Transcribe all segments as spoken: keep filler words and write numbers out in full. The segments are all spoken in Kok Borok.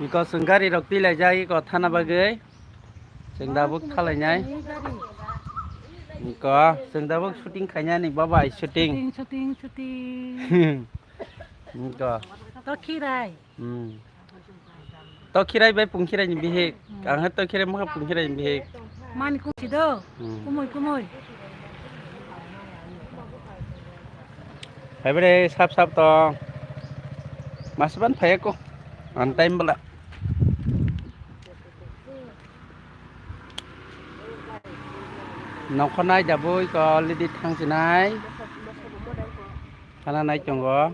Iko chwng gari rok twi laijak iko thana bagwi. Chwng dabuk thalainai. Iko chwng dabuk shooting khainani babai shooting. Shooting, shooting, shooting. Iko. To khirai. Hmm. To khirai bai pung khirai ni bihik. Hmm. Ang hai to khirai mokha pung khirai ni bihik. Mani kuchi do. Hmm. Kumui, kumui. Hai bre sap sap to. Mas ban phai ko. An time bala. Nongkhornai dabui ko already thangsinai. Khana nai tongo.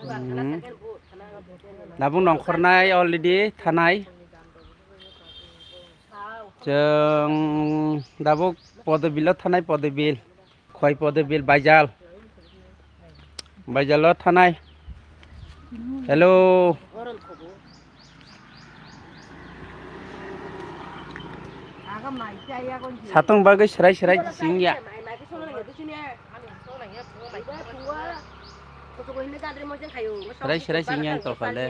Hmm. Dabuk nongkhornai already thanai. Chwng dabuk Podobilo thanai Podobil. Khoi Podobil Baijal. Baijalo thanai. Hello. Satung bagwi serai serai singya. Serai serai singya tokale.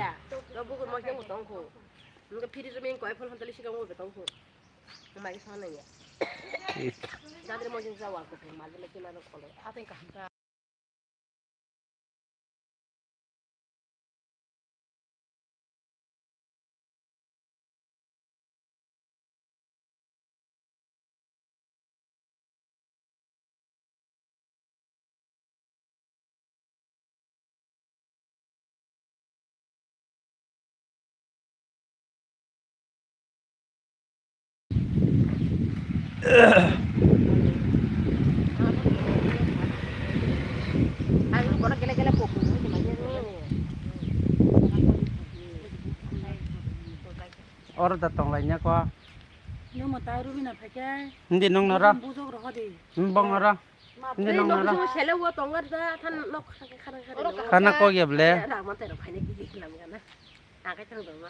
Oro da tonglaina ko. Nungmo ta Rubina phaikhe. Hindi nung noro. Bujok rohodi. Bong noro. Hindi nung noro. Sele wo tongar da than nok khana khana. Khana ko ya ble. Rang mate rok phaina kiji khilam gana. Akai tang dong ma.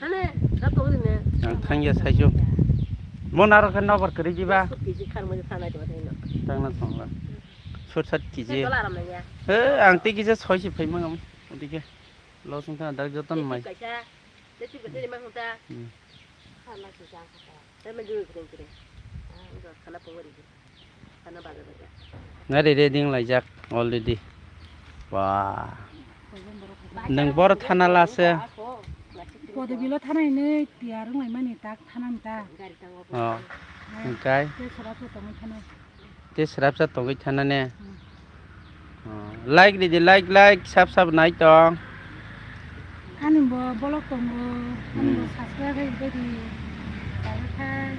Hane, da to ne. Ang thangya saijo. Mo naro khe nobar kri jiba. Kiji khar mo thana jiba thai no. Tangna songla. Sot sat kiji. Dola ram ya. Eh, ang te kisa soi si phai mangam. Odike. Lo sung thana dak joton mai. Kaisa. Te tip te ma hota. Hmm. Khana si jang khata. Te ma jui kring kring. Ah, udah khana pungori. Khana baja baja. Nari ready laijak already. Wah. Nang bor thana lase. Podobilo thana ini tiarung lai mani tak thana ta. Oh. Hai. Engkai. Te sora sora tongwi thana. Te srapsa tongwi thana ne. Hmm. Oh, like ridi, like, like, sap, sap nai tong. Ani bo bolok tongo, ani bo Hmm. subscribe ridi. Tamo khai.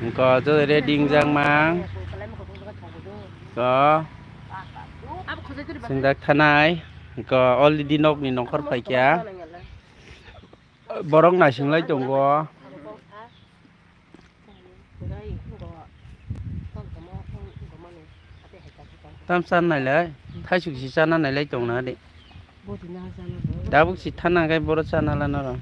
Engko jo ready jang mang. Ko. Sengdak thanai. Engko already nok ni nongkhor phaikya. Borok naising lai tongo. Tam chan nailai, thaisuk si chana nailai tong na de. Tabuk si thana khe boro chana lana rw.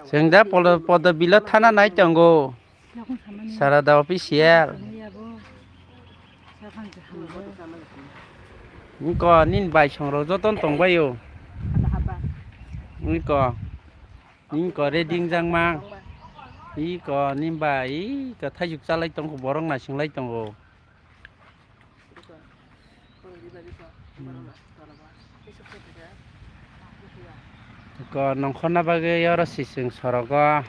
Chwng da podo, podo bilo thana nai tongo. Sarada official. Niko nini bai songrok joton tongbaio. Niko. Niko ready wngjakma. Iko nini bai iko thaijuk chalai tongo, borok naisinglai tongo. Hmm. Ko nongkhorna bagwi oro sising sorogo.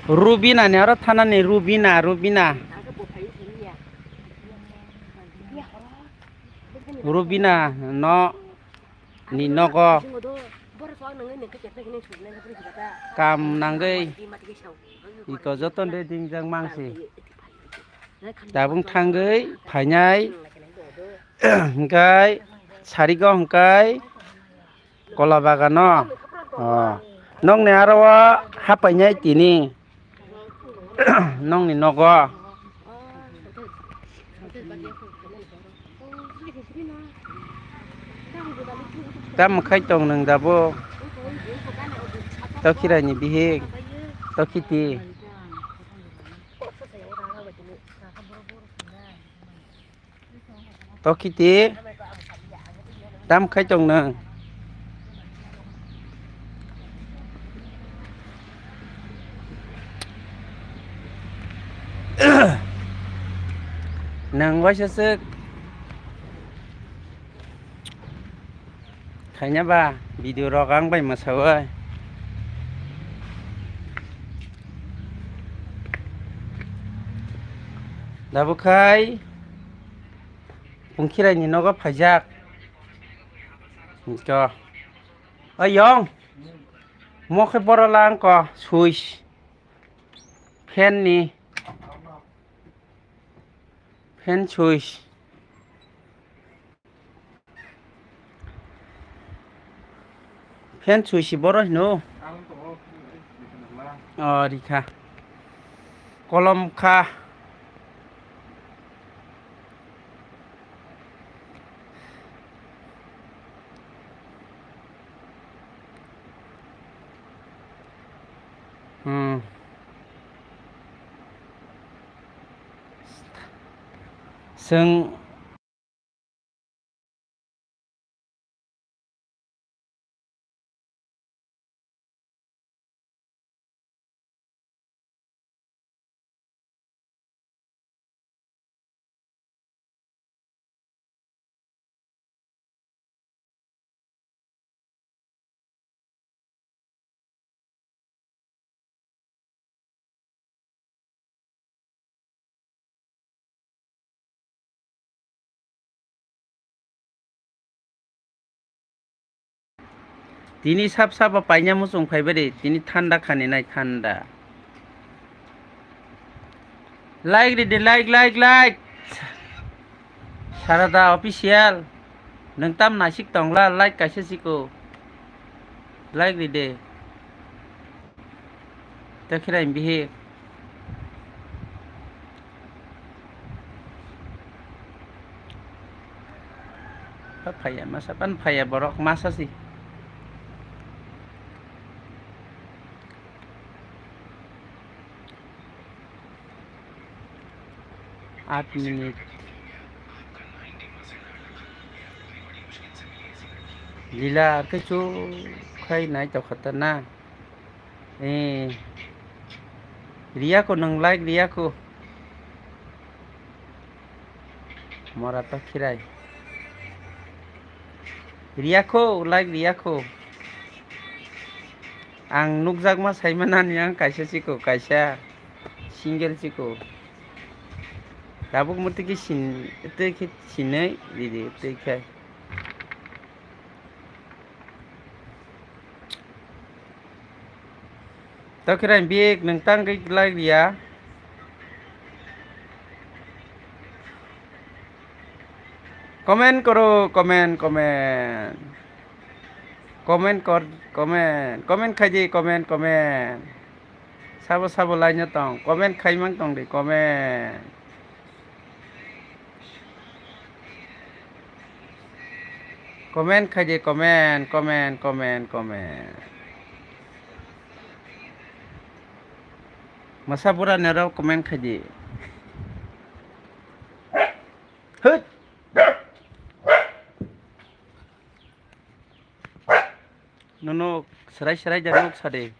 Rubina ni aro thana ni Rubina, Rubina. Rubina no ni nogo. Kam nangwi iko joto de dingjak mangsi. Tabung thangwi phainai, hwnkhe sarigo hwnkhe kola bagano. O, nokni aro o hapainai tini. Nokni nogo. Tamo khai tong nwng dabo? Tokhirai ni bihik. Tokhiti. Tokiti. Tam khai tong nwng? Nwng waisa swk khaina ba video rok ang bai mwsawi. Tabuk khai. Pungkhirai ni nogo phaijak. Hwnkhe. O yong. Mo khe boro lang ko switch. Fan ni. Fan switch. Fan switch si boro hino. O rikha. Kolom kha. Hmm. Chwng Tini sap sap bo paina muchung phaibai de, tini thanda khani nai thanda. Like ridi, like, like, like. Sarada official. Nwng tam naisik tongla, like kaisa siko. Like ridi. Tei khirai bihik. Phaiya masa pan phaiya borok masa si. Aat minute. Lila, ar khe chu khai nai tokha ta na. Eh. Riya ko nwng like riya ko. Mora to khirai. Riya ko, like riya ko. Ang nukjakma saimana ni ang kaisa chiko, kaisa single chiko. Tabuk mo twi khe sin, twi khe sinai ridi, twi khe. Tokhirai bik nwng tang khe like riya. Comment koro, comment, comment. Comment kor, comment, comment khaidi, comment, comment. Sabo sabo laino tong, comment khaimang tongdi, comment. Comment khaidi, comment, comment, comment, comment. Masa bura nero comment khaidi. Hut. Nono serai serai da nok sade.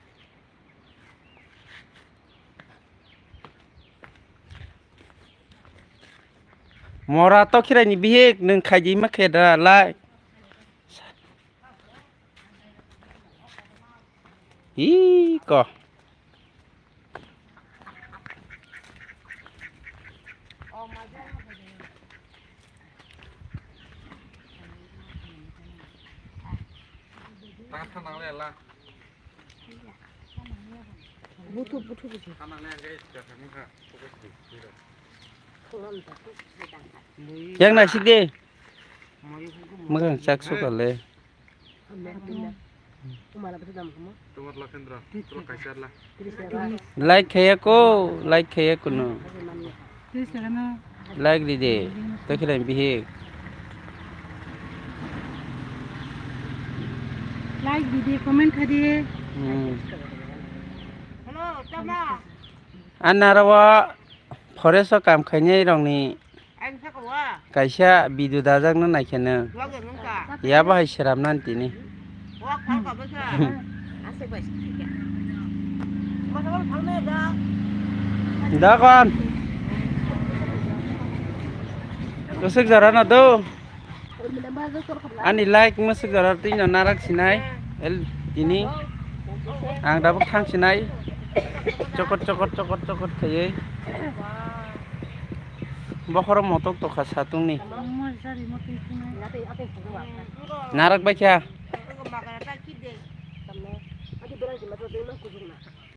Mora to khirai ni bihik, nwng khaidi ma khe da lai. Ih, ko. Butu, butu, butu. Yang nasi de. Magang chak suka le. Like khaya ko, like khaya ko no. Like di de. To khirai bihik. Like di de, comment kha de. Hmm. Anarawa forest o kam khainai rokni kaisa video dajak no naikhe no. Yabo hai seram nan tini. Dakon. Kusuk jora no do. Ani like musuk jora tino narak sinai. El tini. Ang dabuk thang sinai. Chokot chokot chokot chokot khayai. Bokhoro motok tokha satungni. Narak baikha.